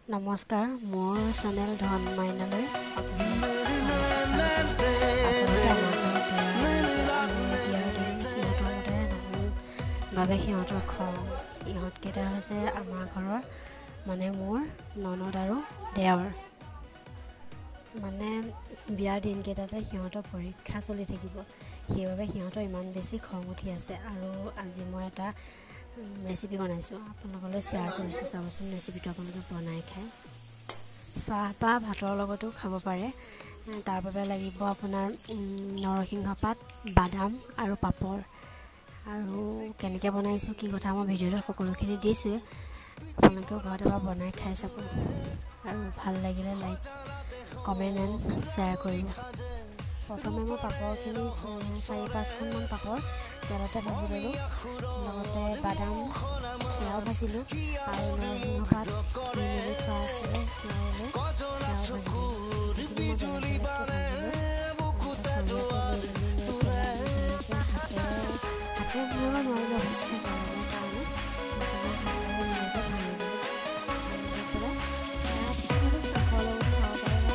নমস্কাৰ, মোৰ চেনেল ধন মাইনালৈ আপোনালোক। আচলতে আমাৰ ঘৰত বিয়া হৈছে আৰু বিয়াৰ দিন সিহঁতৰ মতে নহ'ল বাবে সিহঁতৰ খং। ইহঁতকেইটা হৈছে আমাৰ ঘৰৰ, মানে মোৰ ননদ আৰু দেওৰ। মানে বিয়াৰ দিনকেইটাতে সিহঁতৰ পৰীক্ষা চলি থাকিব, সেইবাবে সিহঁতৰ ইমান বেছি খং উঠি আছে। আৰু আজি মই এটা ৰেচিপি বনাইছোঁ, আপোনালোকলৈ শ্বেয়াৰ কৰিছোঁ। চাবচোন ৰেচিপিটো, আপোনালোকে বনাই খায় চাহ বা ভাতৰ লগতো খাব পাৰে। তাৰ বাবে লাগিব আপোনাৰ নৰসিংহ পাত, বাদাম আৰু পাপৰ। আৰু কেনেকৈ বনাইছোঁ, কি কথা, মই ভিডিঅ'টোত সকলোখিনি দিছোঁৱেই। আপোনালোকেও ঘৰত এবাৰ বনাই খাই চাব আৰু ভাল লাগিলে লাইক, কমেণ্ট এণ্ড শ্বেয়াৰ কৰিব। প্ৰথমে মই পাপৰখিনি, 4 5খনমান পাপৰ তেলতে ভাজি ল'লোঁ, লগতে বাদাম সেয়াও ভাজিলোঁ আৰু নৰসিংহ পাত ধুই মেলি থোৱা আছিলে সেয়াও লৈ সেয়াও ভাজিলোঁ। সেইখিনি মই বেলেগ বেলেগকৈ ভাজিলোঁ। চৰিয়াটো লৈ ল'লোঁ, লৈ পেলাই মই ধুনীয়াকৈ হাতেৰে ভাঙিব নোৱাৰিলোঁ অৱশ্যে গৰমৰ কাৰণে, কিন্তু মই হাতেৰে ধুনীয়াকৈ ভাঙি দিলোঁ। ভাঙি দি পেলাই চাহৰ লগতো খাব পাৰে বা ভাতৰ লগতো খাব পাৰে।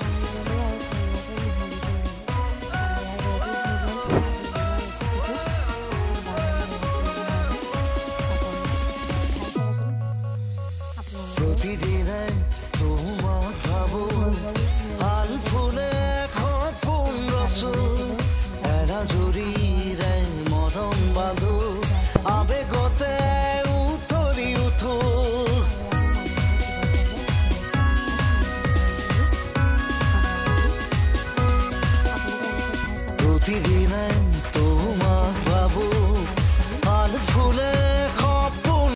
ভাঙি ল'লোঁ আৰু ধুনীয়াকৈ মিহলি কৰি ল'লোঁ আৰু এয়া ৰেডি হৈ গ'ল আজি বনোৱা ৰেচিপিটো, বাদাম, নৰসিংহ আৰু পাপৰ। খাই চাবচোন আপোনালোকেও। প্ৰতিদিনে তোমাক ভাবো। হৈ গ'ল।